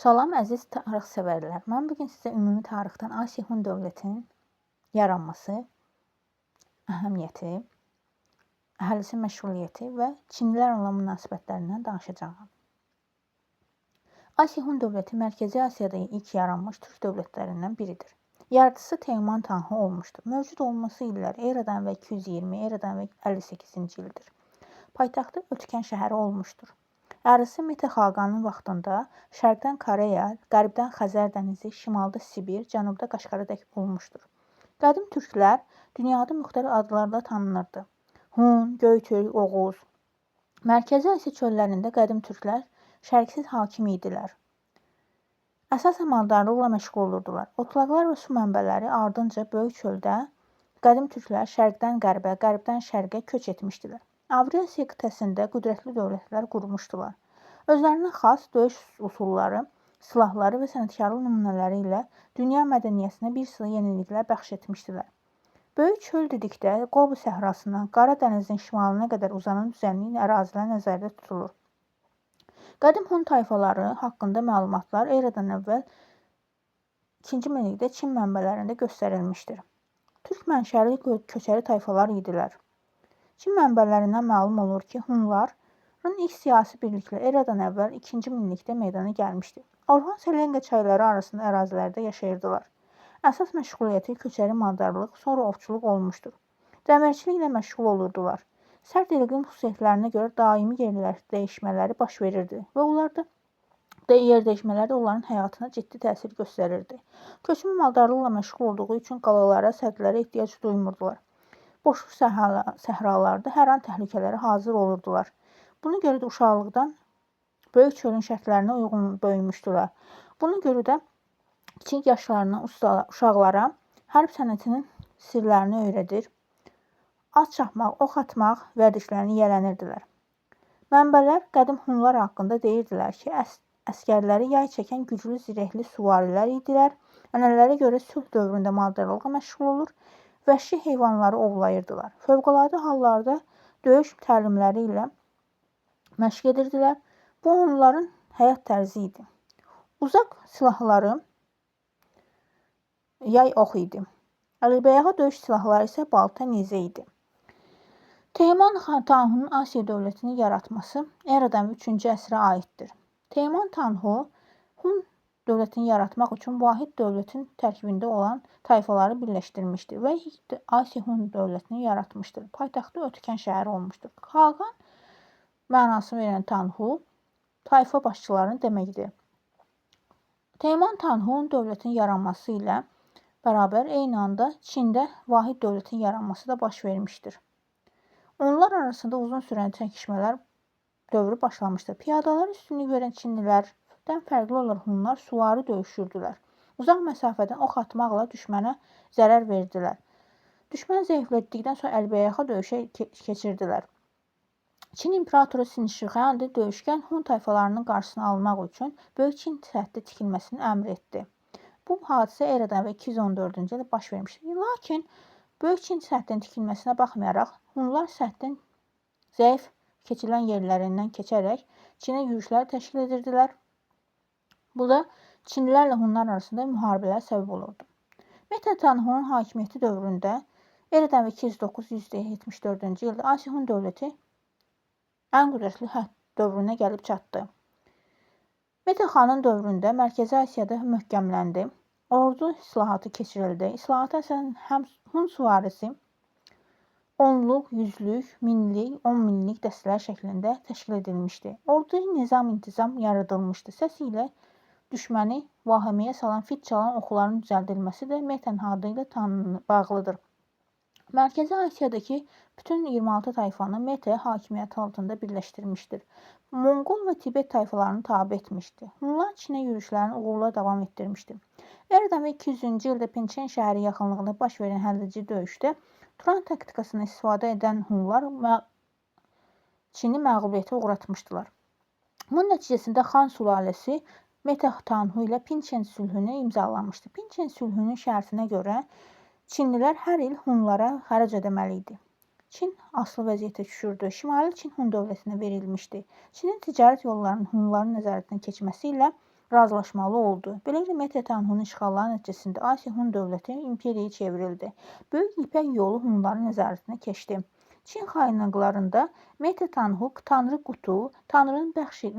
Salam əziz tarix sevərlər. Mən bugün sizə ümumi tarixdən Asiya Hun dövlətinin yaranması, əhəmiyyəti, əhalisi məşğuliyyəti və Çinlilər olan münasibətlərindən danışacağam. Asiya Hun dövləti Mərkəzi Asiyada ilk yaranmış türk dövlətlərindən biridir. Yaradıcısı Teoman Tanhu olmuşdur. Mövcud olması illər eradan əvvəl 220, eradan əvvəl 58-ci ildir. Paytaxtı Ötkən şəhəri olmuşdur. Ərazisi Mete Xaqanın vaxtında şərqdən Koreya, qərbdən Xəzər dənizi, şimalda Sibir, cənubda Qaşqara dək olmuşdur. Qədim türklər dünyada müxtəlif adlarla tanınırdı. Hun, Göytürk, Oğuz. Mərkəzi Asiya çöllərində qədim türklər şərqsiz hakim idilər. Əsasən maldarlıqla məşğul olurdular. Otlaqlar və su mənbələri ardınca böyük çöldə qədim türklər şərqdən qərbə, qərbdən şərqə köç etmişdilər. Avrasiya qitəsində qüdrətli dövlətlər qurmuşdular. Özlərinə xas döyüş üsulları, silahları və sənətkarlıq nümunələri ilə dünya mədəniyyətinə bir sıra yeniliklər bəxş etmişdilər. Böyük çöl dedikdə Qobu səhrasından Qara dənizin şimalına qədər uzanan düzənlik ərazilər nəzərdə tutulur. Qədim Hun tayfaları haqqında məlumatlar eradan əvvəl 2-ci minillikdə Çin mənbələrində göstərilmişdir. Türk mənşəli köçəri tayfalar idilər. Çin mənbələrindən məlum olur ki, Hunların ilk siyasi birlikləri eradan əvvəl 2-ci minillikdə meydana gəlmişdi. Orxon Selenqa çayları arasında ərazilərdə yaşayırdılar. Əsas məşğuliyyəti köçəri maldarlıq, sonra ovçuluq olmuşdur. Dəmirçiliklə məşğul olurdular. Sərt iqlim xüsusiyyətlərinə görə daimi yerlər dəyişmələri baş verirdi və onlar da yer dəyişmələri də onların həyatına ciddi təsir göstərirdi. Köçmə maldarlıqla məşğul olduğu üçün qalalara, sədlərə ehtiyac duymurdular. Boş səhralarda hər an təhlükələrə hazır olurdular. Buna görə də uşaqlıqdan böyük çölün şərtlərinə uyğun böyümüşdülər. Buna görə də kiçik yaşlarından uşaqlara hərb sənətinin sirlərini öyrədir, at çapmaq, ox atmaq vərdişlərini yiyələnirdilər. Mənbələr qədim Hunlar haqqında deyirdilər ki, əsgərləri yay çəkən güclü zirehli süvarilər idilər. Ənənələrə görə sülh dövründə maldarlıqla məşğul olur, vəhşi heyvanları ovlayırdılar. Fövqəladə hallarda döyüş təlimləri ilə məşq edirdilər. Bu onların həyat tərzi idi. Uzaq silahları yay ox idi. Əlbəyaxa döyüş silahları isə balta, nizə idi. Teoman Tanhunun Asiya dövlətini yaratması eradan 3-cü əsrə aiddir. Teoman Tanhu Hun dövlətini yaratmaq üçün vahid dövlətin tərkibində olan tayfaları birləşdirmişdir və Asiya Hun dövlətini yaratmışdır. Paytaxtı Ötkən şəhəri olmuşdur. Xaqan mənasını verən Tanhu tayfa başçılarını deməkdir. Teoman Tanhu dövlətin yaranması ilə bərabər eyni anda Çində vahid dövlətin yaranması da baş vermişdir. Onlar arasında uzun sürən çəkişmələr dövrü başlamışdır. Piyadalara üstünlük verən Çinlilərdən fərqli olaraq Hunlar süvari döyüşürdülər. Uzaq məsafədən ox atmaqla düşmənə zərər verdilər. Düşmən zəiflətdikdən sonra əlbəyaxa döyüşə keçirdilər. Çin imperatoru Sin Şixuandi döyüşkən Hun tayfalarının qarşısını almaq üçün Böyük Çin səddi tikilməsini əmr etdi. Bu hadisə eradan əvvəl 214-cü ildə baş vermişdi. Lakin Böyük Çin səddinin tikilməsinə baxmayaraq, Hunlar səddin zəif keçilən yerlərindən keçərək Çinə yürüşlər təşkil edirdilər. Bu da Çinlilərlə Hunlar arasında müharibələrə səbəb olurdu. Mete Tanhunun hakimiyyəti dövründə eradan əvvəl 209-174-cü ildə Asiya Hun dövləti ən qüdrətli dövrünə gəlib çatdı. Mete xanın dövründə Mərkəzi Asiyada möhkəmləndi. Ordu islahatı keçirildi. İslahata əsasən həm Hun süvarisi onluq, yüzlük, minlik, 10 minlik dəstələr şəklində təşkil edilmişdi. Orduya nizam-intizam yaradılmışdı. Səs ilə düşməni vahiməyə salan fit çalan oxların düzəldilməsi də Meten adı ilə bağlıdır. Mərkəzi Asiyadakı bütün 26 tayfanı Mete hakimiyyəti altında birləşdirmişdir. Monqol və Tibet tayfalarını tabe etmişdi. Hunlar Çinə yürüşlərini uğurla davam etdirmişdi. Eradan əvvəl 200-cü ildə Pinçen şəhəri yaxınlığında baş verən həlledici döyüşdə Turan taktikasını istifadə edən Hunlar Çini məğlubiyyətə uğratmışdılar. Bunun nəticəsində Xan sülaləsi Mete Tanhu ilə Pinçen sülhünü imzalamışdı. Pinçen sülhünün şərtinə görə Çinlilər hər il Hunlara xərac ödəməli idi. Çin asılı vəziyyətə düşürdü. Şimali Çin Hun dövlətinə verilmişdi. Çinin ticarət yollarının Hunların nəzarətinə keçməsi ilə razılaşmalı oldu. Beləliklə Mete Tanhunun işğalları nəticəsində Asiya Hun dövləti imperiyaya çevrildi. Böyük İpək yolu Hunların nəzarətinə keçdi. Çin xaynaqlarında Mete Tanhu Tanrı Qutu, Tanrının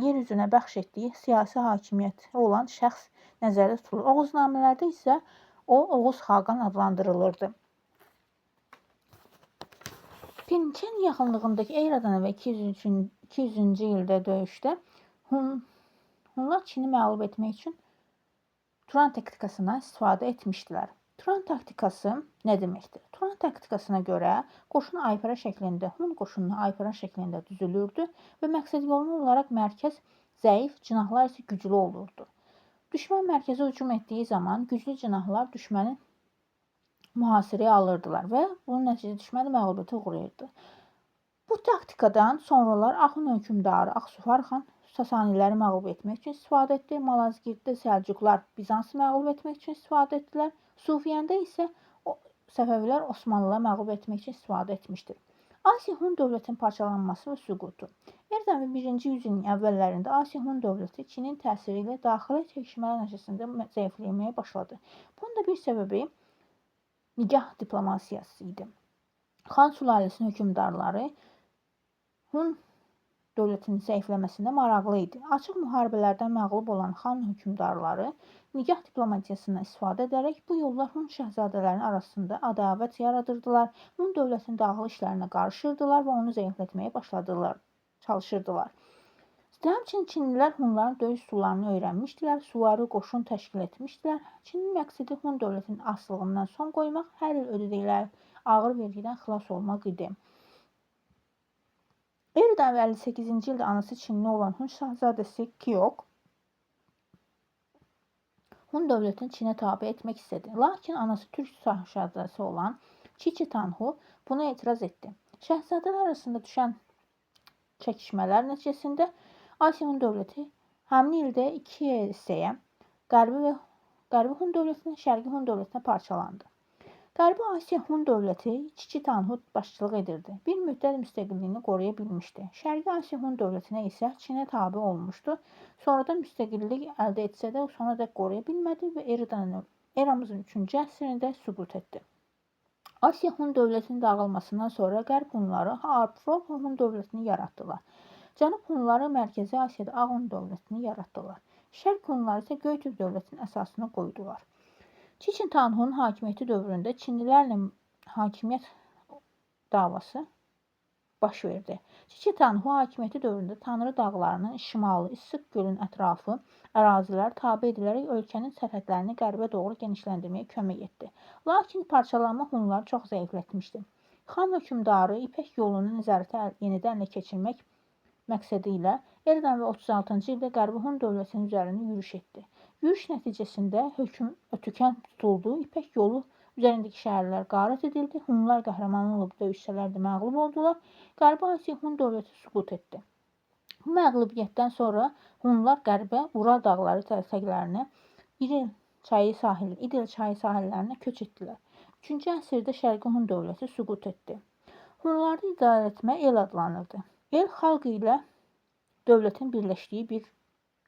yer üzünə bəxş etdiyi siyasi hakimiyyəti olan şəxs nəzərdə tutulur. Oğuznamələrdə isə o Oğuz Xaqan adlandırılırdı. Pinçen yaxınlığındakı Eradan əvvəl 200-cü ildə döyüşdə Hunlar Çini məğlub etmək üçün Turan taktikasından istifadə etmişdilər. Turan taktikası nə deməkdir? Turan taktikasına görə qoşun aypara şəklində, Hun qoşunu aypara şəklində düzülürdü və məqsədyolunu olaraq mərkəz zəif, cinahlar isə güclü olurdu. Düşmən mərkəzə hücum etdiyi zaman güclü cinahlar düşməni mühasirəyə alırdılar və bunun nəticəsində düşmən məğlubiyyətə uğrayırdı. Bu taktikadan sonralar Axun hökmdarı Ağsufar xan Sasaniləri məğlub etmək üçün istifadə etdi. Malazgirddə Səlcuqlar Bizansı məğlub etmək üçün istifadə etdilər. Sufiyəndə isə Səfəvilər Osmanlıları məğlub etmək üçün istifadə etmişdir. Asiya Hun dövlətinin parçalanması və süqutu. Eradan 1-ci yüzyılın əvvəllərində Asiya Hun dövləti Çinin təsiri ilə daxili çəkişmələr nəticəsində zəifləməyə başladı. Bunun da bir səbəbi nigah diplomasiyası idi. Xan sülaləsinin hökmdarları Hun dövlətinin zəifləməsində maraqlı idi. Açıq müharibələrdən məğlub olan xan hökmdarları nigah diplomatiyasından istifadə edərək bu yollar Hun şəhzadələrinin arasında ədavət yaradırdılar, Hun dövlətinin daxili işlərinə qarışırdılar və onu zəiflətməyə başladılar, çalışırdılar. Həmçinin Çinlilər Hunların döyüş üsullarını öyrənmişdilər, süvari qoşun təşkil etmişdilər. Çinin məqsədi Hun dövlətinin asılılığından son qoymaq, hər il ödədikləri ağır vergidən xilas olmaq idi. Eradan əvvəl 58-ci ildə anası Çinli olan Hun şahzadəsi Kiyok Hun dövlətini Çinə tabe etmək istədi. Lakin anası Türk şahzadəsi olan Çiçi Tanhu buna etiraz etdi. Şəhzadələr arasında düşən çəkişmələr nəticəsində Asiya Hun dövləti həmin ildə iki hissəyə Qərbi Hun dövlətinə, Şərqi Hun dövlətinə parçalandı. Qərbi Asiya Hun dövləti Çiçi Tanhu başçılıq edirdi. Bir müddət müstəqilliyini qoruya bilmişdi. Şərqi Asiya Hun dövlətinə isə Çinə tabe olmuşdu. Sonradan müstəqillik əldə etsə də sonradək qoruya bilmədi və eramızın 3-cü əsrində süqut etdi. Asiya Hun dövlətinin dağılmasından sonra Qərb Hunları Avropa Hun dövlətini yaratdılar. Cənub Hunları Mərkəzi Asiyada Ağ Hun dövlətini yaratdılar. Şərq Hunları isə Göytürk dövlətinin əsasını qoydular. Çiçin Tanhunun hakimiyyəti dövründə Çinlilərlə hakimiyyət davası baş verdi. Çiçin Tanhu hakimiyyəti dövründə Tanrı dağlarının şimalı, Issiq gölün ətrafı ərazilər tabe edilərək ölkənin sərhədlərini qərbə doğru genişləndirməyə kömək etdi. Lakin parçalanma Hunları çox zəiflətmişdi. Xan hökmdarı İpək yolunu nəzarətə yenidən ələ keçirmək məqsədi ilə Eradan əvvəl 36-cı ildə Qərbi Hun dövlətinin üzərinə yürüş etdi. Yürüş nəticəsində hökm Ötükən tutuldu, İpək yolu üzərindəki şəhərlər qarət edildi, Hunlar qəhrəmanlıqla döyüşsələr də məğlub oldular. Qərbi Asiya Hun dövləti süqut etdi. Bu məğlubiyyətdən sonra Hunlar qərbə Ural dağları ətəklərinə, İdil çayı sahillərinə köç etdilər. 3-cü əsrdə Şərqi Hun dövləti süqut etdi. Hunlarda idarəetmə el adlanırdı. El xalq ilə dövlətin birləşdiyi bir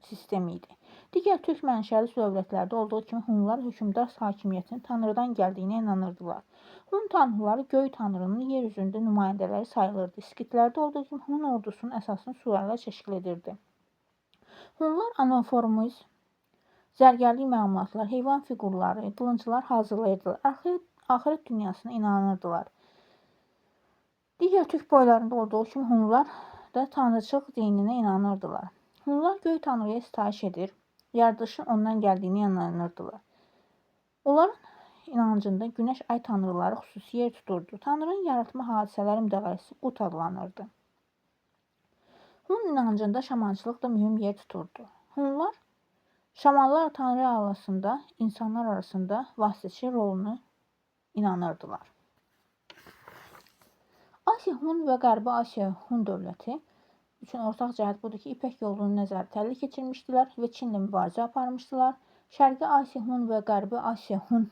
sistem idi. Digər türk mənşəli dövlətlərdə olduğu kimi Hunlar hökmdar hakimiyyətinin Tanrıdan gəldiyinə inanırdılar. Hun tanrıları göy tanrının yer üzündə nümayəndələri sayılırdı. İskitlərdə olduğu kimi Hun ordusunun əsasını süvarilər təşkil edirdi. Hunlar anaformizm, zərgərlik məmulatlar, heyvan fiqurları, qılınclar hazırlayırdılar. Axirət dünyasına inanırdılar. Digər türk boylarında olduğu kimi Hunlar da tanrıçılıq dininə inanırdılar. Hunlar göy tanrıya sitayiş edir, yaradılışın ondan gəldiyinə inanırdılar. Onların inancında günəş, ay tanrıları xüsusi yer tuturdu. Tanrının yaratma hadisələri müdaxiləsi Qut adlanırdı. Hun inancında şamançılıq da mühüm yer tuturdu. Hunlar şamanlar tanrı arasında, insanlar arasında vasitəçi rolunu inanırdılar. Asiya Hun və Qərbi Asiya Hun dövləti üçün ortaq cəhət budur ki, İpək yolunu nəzarətə ələ keçirmişdilər və Çinlə mübarizə aparmışdılar. Şərqi Asiya Hun və Qərbi Asiya Hun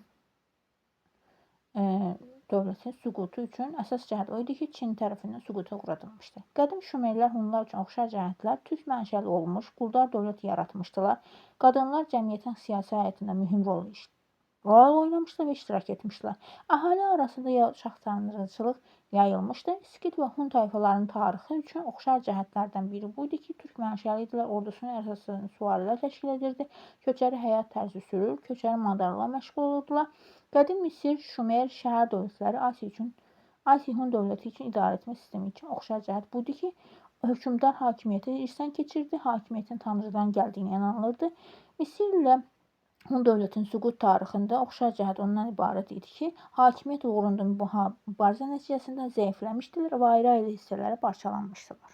dövlətinin süqutu üçün əsas cəhət o idi ki, Çin tərəfindən süquta uğradılmışdı. Qədim Şumerlər Hunlar üçün oxşar cəhətlər türk mənşəli olmuş, quldar dövlət yaratmışdılar. Qadınlar cəmiyyətin siyasi həyatında mühüm rol oynamışlar və iştirak etmişdilər. Əhali arasında çox tanrıçılıq yayılmışdı. İskit və Hun tayfalarının tarixi üçün oxşar cəhətlərdən biri bu idi ki, türk mənşəli idilər, ordusunun əsasını süvarilər təşkil edirdi, köçəri həyat tərzi sürür, köçəri maldarlıqla məşğul olurdular. Qədim Misir, Şumer şəhər dövlətləri Asiya Hun dövləti üçün idarəetmə sistemi üçün oxşar cəhət bu idi ki, hökmdar hakimiyyəti irsən keçirdi, hakimiyyətin tanrıdan gəldiyinə inanılırdı. Misir ilə Hun dövlətinin süqut tarixində oxşar cəhət ondan ibarət idi ki, hakimiyyət uğrunda mübarizə nəticəsində zəifləmişdilər və ayrı-ayrı hissələrə parçalanmışdılar.